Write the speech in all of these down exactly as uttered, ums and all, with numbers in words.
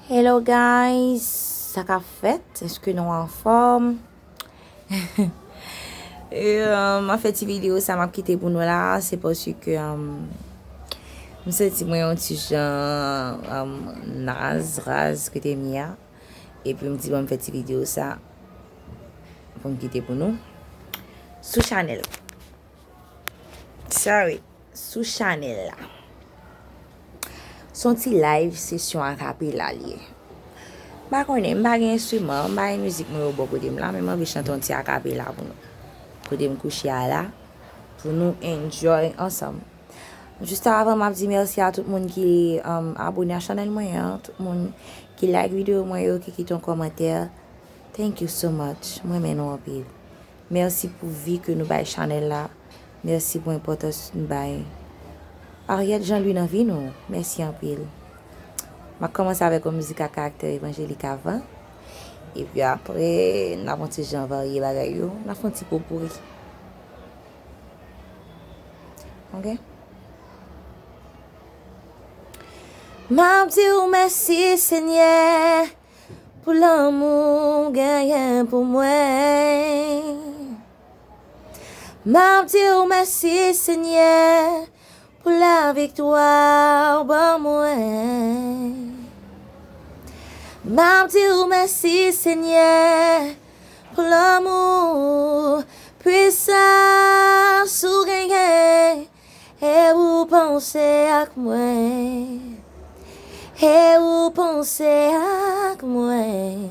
Hello guys, sa k ap fèt? Èske nou anfòm? E, um, m ap fè ti videyo sa m ap kite pou nou la, se paske, um, m santi mwen yon ti jan, um, naz, raz kote m ye a. Epi m di bon m fè ti videyo sa pou m kite pou nou sou chanèl. Sorry, sou chanèl la. Se yon ti live sesyon akapela li ye. M pa konnen, m pa gen enstriman, m pa gen mizik mwen yo bò kote m la, men m anvi chante yon ti akapela pou nou. Kote m kouche a la, pou nou enjoy ansanm. Jis avan, m ap di mèsi a tout moun ki, um, abone a chanèl mwen an, tout moun ki like videyo mwen yo, ki kite yon kòmantè. Thank you so much. Mwen renmen nou anpil. Mèsi pou vi ke nou bay chanèl la. Mèsi pou enpòtans nou bay Ariel Jean Louis nan vi nou. Mèsi anpil. M ap kòmanse avèk yon mizik a karaktè evanjelik avan. Epi apre, n ap yon ti jan varye bagay yo. N ap fè yon ti popouri. Ok? M ap di w mèsi, Senyè, pou lanmou w genyen pou mwen. M ap di w mèsi, Senyè, pou laviktwa w ban mwen. M ap di w mèsi, Senyè, pou lanmou, pwisans ou genyen, e ou panse ak mwen, e ou panse ak mwen,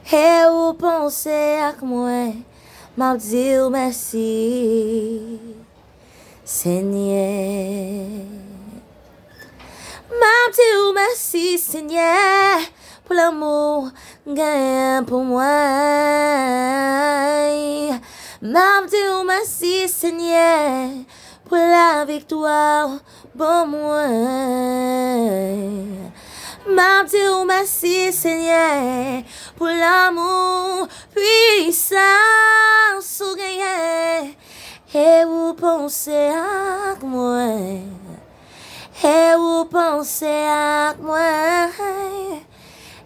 e ou panse ak mwen, m ap di w mèsi. Senyè. M ap di w mèsi, Senyè, pou lanmou w genyen pou mwen. M ap di w mèsi, Senyè, pou laviktwa w ban mwen. M ap di w mèsi, Senyè, pou lanmou pwisans ou genyen. E ou panse ak mwen, e ou panse ak mwen,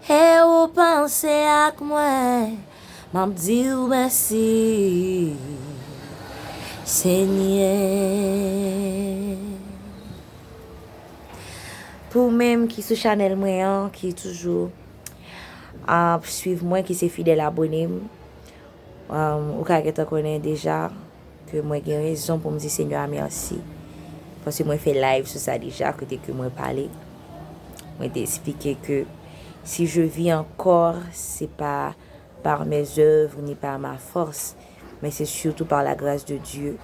e ou panse ak mwen, m ap di w mèsi, Senyè. Pou ou menm ki sou chanèl mwen an, ki toujou ap swiv mwen, ki se fidèl abone m, um, ou ka gentan konnen deja ke mwen gen rezon pou m di Senyè a mèsi. Paske mwen fè live sou sa deja, kote ke mwen pale. Mwen te eksplike ke si je vis encore, c'est pas par mes œuvres ni par ma force, mais c'est surtout par la grâce de Dieu.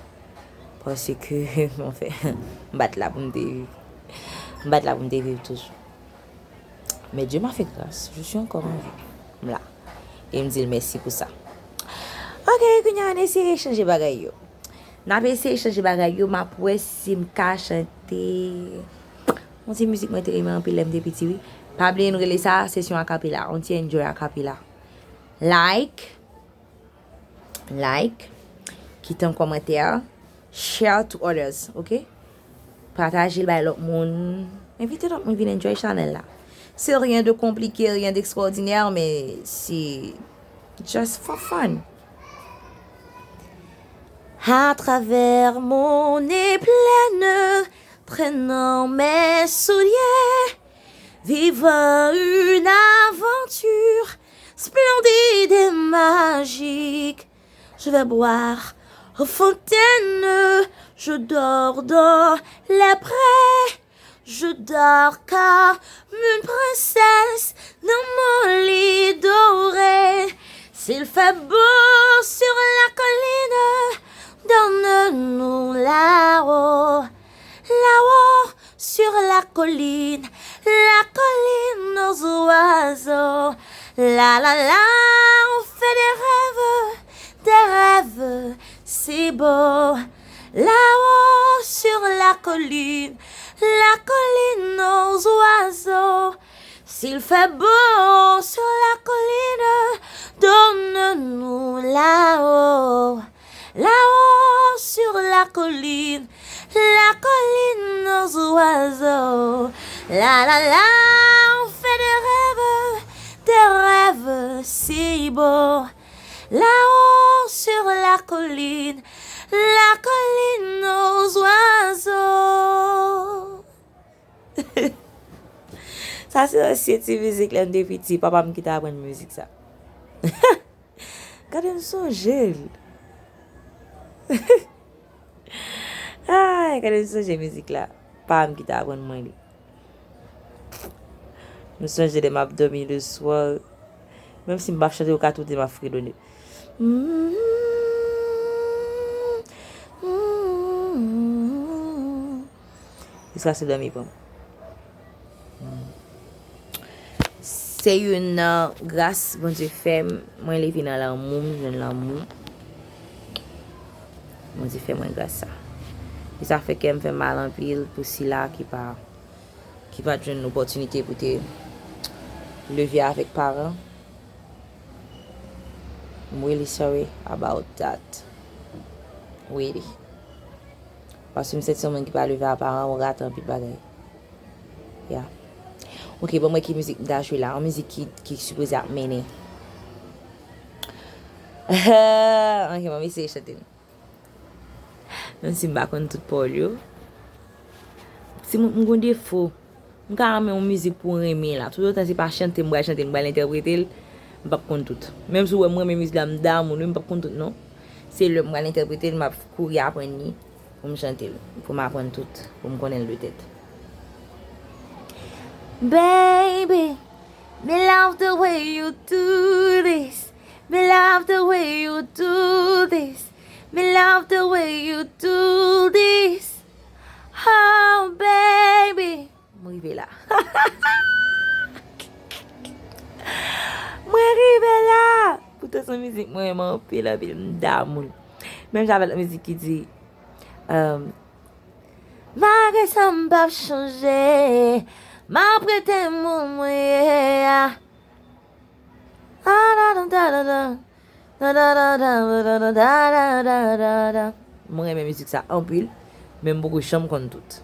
Paske, anfen, m pa t la pou m te viv. M pa t la pou m te viv toujou. Mais Dieu m'a fait grâce, je suis encore en vie. M la. E m di l mèsi pou sa. Ok, kounye a, n eseye chanje bagay yo. N ap eseye chanje bagay yo, m ap wè si m ka chante yon ti mizik mwen te renmen anpil lè m te piti, wi. Pa bliye nou rele sa, sesyon akapela, yon ti enjoy akapela. Like, like, kite yon kòmantè, share to others, ok? Pataje l bay lòt moun. Envite lòt moun vin enjoy chanèl la. Se rien de compliqué, rien d'extraordinaire, men se just for fun. À travers mon nez pleine, traînant mes souliers, vivant une aventure splendide et magique. Je vais boire aux fontaines, je dors dans les prés. Je dors comme une princesse dans mon lit doré. S'il fait beau sur la colline, donne-nous là-haut, là-haut sur la colline, la colline aux oiseaux. La la la, on fait des rêves, des rêves si beaux. Là-haut sur la colline, la colline aux oiseaux. S'il fait beau sur la colline, donne-nous là-haut, là-haut sur la colline, la colline aux oiseaux. La la la, on fait des Si beau, là-haut sur la colline, la colline aux oiseaux. Sa se ansyen ti mizik lè m te piti, papa m ki te aprann mizik sa. Gade m sonje l. Ay, gade m sonje mizik la. Papa m ki te aprann mwen li. M sonje lè m ap dòmi le swa. Menm si m p ap chante, ou ka tande m ap fredone. Jiskaske dòmi pran m. Se youn nan gras Bondye fè m. Mwen leve nan lanmou, m jwenn lanmou. Bondye fè mwen gras sa. E sa fè kè m fè m mal anpil pou sila ki pa, ki pa t jwenn opòtinite pou te leve avèk paran. I'm really sorry about that. Really. Paske m santi yon moun ki pa leve a paran, ou rate anpil bagay. Ya. Ok, bon, mwen ki mizik m ta jwe la? Yon mizik ki, ki sipoze ap mennen. Ok, mwen eseye chante l. Menm si m pa konn tout pawòl yo. Si m, m gon defo. M ka renmen yon mizik pou renmen la. Toutotan se pa chante m pral chante l, m pral entèprete l, m p ap konn tout. Menm si w wè m renmen mizik la, m damou l, wi, m p ap konn tout non. Se lè m pral entèprete l, m ap kouri aprann li pou m chante l, pou m aprann tout, pou m konnen l de tèt. Baby, me love the way you do this. Me love the way you do this. Me love the way you do this. Oh, baby. Mwen rive la. Mwen rive la. Poutan se yon mizik mwen renmen anpil, anpil, m damou l. Menm jan avèk lòt mizik ki di, um, malgre sa m p ap chanje, m ap rete moun mwen ye a. Mwen renmen mizik sa anpil, men m poko janm konn tout.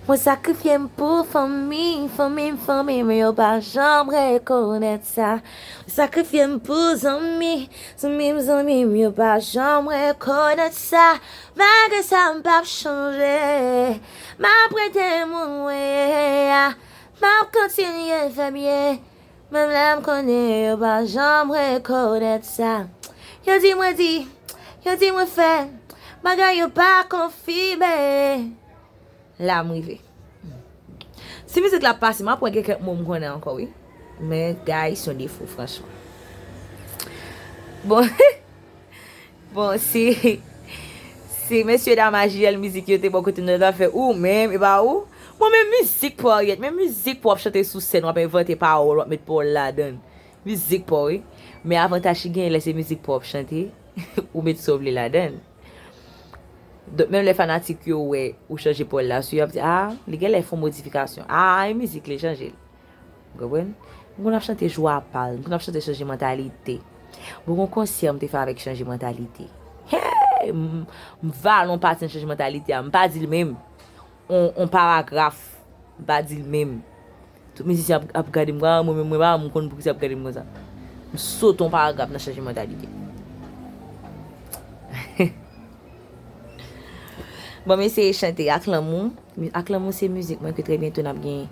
Mwen sakrifye m pou fanmi, fanmi m, fanmi m, yo pa janm rekonèt sa. Mwen sakrifye m pou zanmi, zanmi m, zanmi m, yo pa janm rekonèt sa. Malgre sa, m p ap chanje. M ap rete moun mwen ye a. M ap kontinye fè byen. Menm lè m konnen yo pa janm rekonèt sa. Yo di mwen di, yo di mwen fè, bagay yo pa konfime. La m rive. Si mizik la pase, m ap wè gen kèk mo m konnen ankò, wi. Men, guys, se yon defo, franchman. Bon, bon, si, si mesye dam a J L Mizik yo te bò kote nou, yo ta fè ou menm, e pa ou? Bon, men mizik pa w, Ariette, men mizik pa w ap chante sou sèn, w ap envante pawòl, w ap met pawòl ladan l. Mizik pa w, wi. Men avantaj ki genyen lè se mizik pa w ap chante, ou met sa w vle ladan l. Donk, menm lè fanatik yo wè ou chanje pawòl la sou yo, y ap di, a, li genlè fè yon modifikasyon. A, e mizik li chanje l. Ou konprann? M konn ap chante jwa pa l, m konn ap chante chanje mantalite. Bon, gon konsè m te fè avèk chanje mantalite. Hey! M, m vale yon pati nan chanje mantalite a, m pa di l menm. On, on paragraf, m pa di l menm. Tout mizisyen ap, ap gade m, a, mwen menm, mwen pa, m konn poukisa y ap gade m konsa. M sote yon paragraf nan chanje mantalite. Bon, m eseye chante Ak Lanmou. Mi-, Ak Lanmou se mizik mwen ke trè byento n ap gen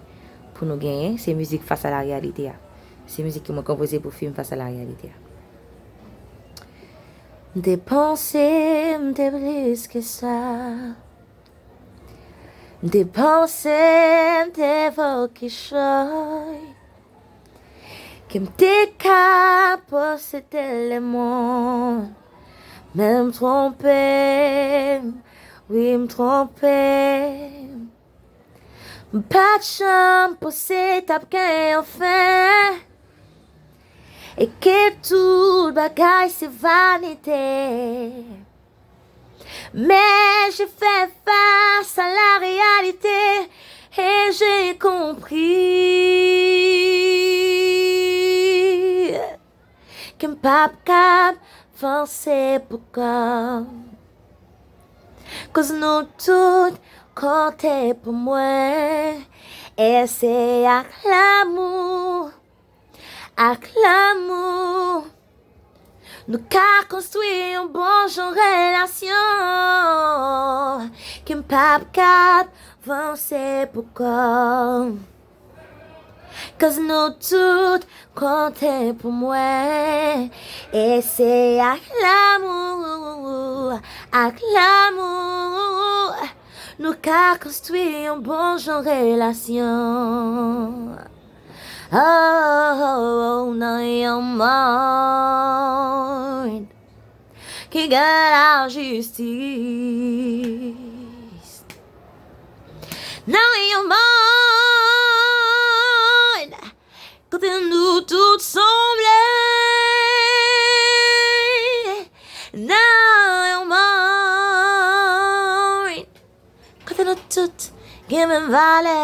pou nou genyen. Se mizik Face à la réalité a. Se mizik ke mwen konpoze pou fim Face à la réalité a. M te panse m te plis ke sa. M te panse m te vo kichòy. Ke m te ka posede lemonn. Men m twonpe m, wi, m twonpe m. M pa t janm panse t ap gen yon fen. E ke tout bagay se vanite. Mais je fais face à la réalité et j'ai compris que m p ap kab vanse pou kò m. Koz nou tout konte pou mwen, e se ak lanmou. Ak lanmou, nou ka konstwi yon bon jan relasyon ki m p ap ka vanse pou kò m. Cause nou tout konte pou mwen. E se ak lanmou, ak lanmou, nou ka konstwi yon bon jan relasyon. Oh, oh, oh, nan yon mond ki gen lajistis. Nan yon mond kote nou tout sanble. Nan yon mond kote nou tout gen menm valè.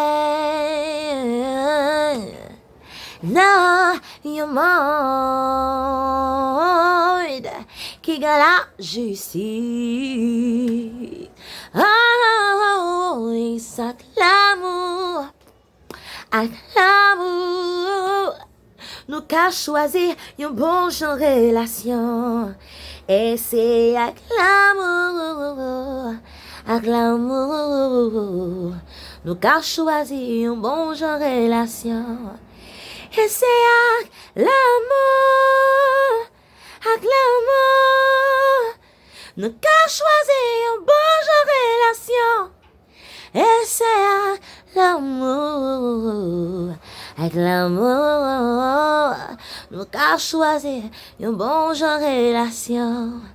Nan yon mond ki gen lajistis. Oh, oh, oh, oh, e sa k lanmou. Ak lanmou, nou ka chwazi yon bon jan relasyon. E se ak lanmou, ak lanmou, nou ka chwazi yon bon jan relasyon. E se ak lanmou, ak lanmou, nou ka chwazi yon bon jan relasyon. E se ak lanmou, ak lanmou, nou ka chwazi yon bon jan relasyon.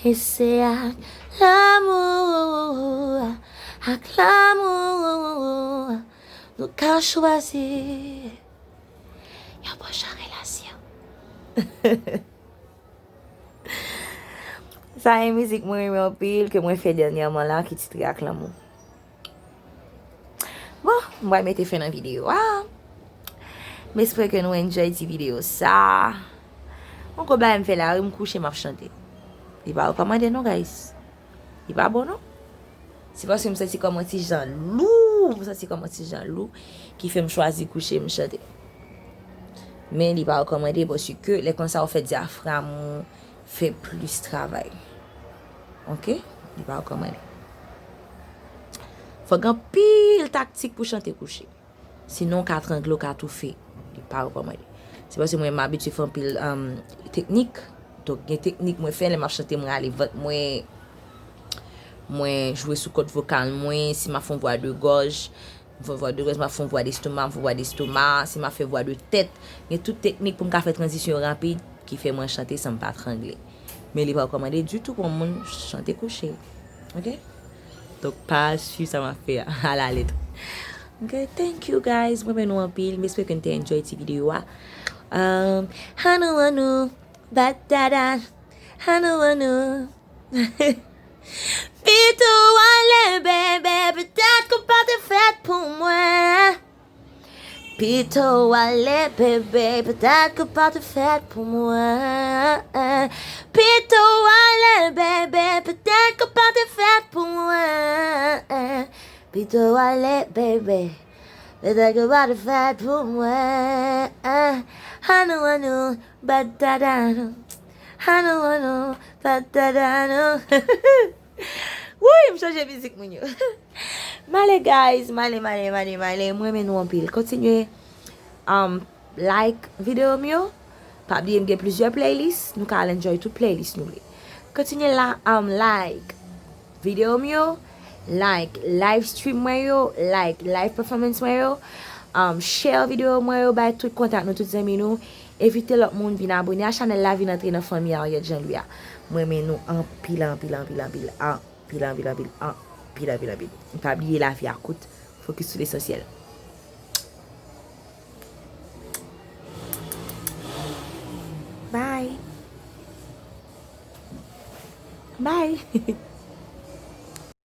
E se ak lanmou, ak lanmou, nou ka chwazi yon bon jan relasyon. Sa e mizik mwen renmen anpil, ke mwen fè dènyèman la, ki titre Ak Lanmou. Bon, m pral mete fen nan videyo a. M espere ke nou enjoy ti videyo sa. Yon gwo bagay m fè la, wi, m kouche, m ap chante. Li pa rekòmande non, guys. Li pa bon non. Se paske m santi kòm yon ti jan lou, m santi kòm yon ti jan lou ki fè m chwazi kouche, m chante. Men li pa rekòmande paske lè konsa ou fè dyafram ou fè plis travay. Oke? Li pa rekòmande. Fòk gen anpil taktik pou chante kouche. Sinon, w ka trangle, w ka toufe. Li pa rekòmande. Se paske mwen, m abitye fè anpil, um, teknik. Donk, gen teknik mwen fè, lè m ap chante, m rale vant mwen, mwen jwe sou kòd vokal mwen, si m ap fè yon vwa de gòj, m fè yon vwa de gòj, si m ap fè yon vwa d'estoma, m fè yon vwa d'estoma, si m ap fè vwa de tèt. Gen tout teknik pou m ka fè tranzisyon yo rapid, ki fè mwen chante san m pa trangle. Men li pa rekòmande ditou pou yon moun chante kouche. Oke? Donk, pa swiv sa m ap fè a, alalet. Ok, thank you guys. Mwen renmen nou anpil. M espere ke nou te enjoy ti videyo a. Um, hanou, hanou, badada, hanou, hanou. Pito w ale, bebe, petèt ke w pa te fèt pou mwen. Pito w ale, bebe, petèt ke w pa te fèt pou mwen. Pito w ale, bebe, petèt ke w pa te fèt pou mwen. Pito w ale, bebe. Petèt ke w pa te fèt pou mwen. Hanou, hanou, badada, nou. Hanou, hanou, badada, nou. Wouy, m chanje mizik moun yo. M ale, guys, m ale, m ale, m ale, m ale. Mwen renmen nou anpil. Kontinye, um, like videyo m yo. Pa bliye m gen plizyè playlist. Nou ka al enjoy tout playlist nou vle. Kontinye la, um, like videyo m yo, like live stream mwen yo, like live performance mwen yo, um, share videyo mwen yo bay tout kontak nou, tout zanmi nou. Envite lòt moun vin abone a chanèl la, vin antre nan fanmi Ariette Jean Louis a. Mwen renmen nou anpil, anpil, anpil, anpil, anpil, anpil, anpil, anpil, anpil, anpil, anpil. Pa bliye lavi a kout, focus sou lesansyèl. Bye. Bye.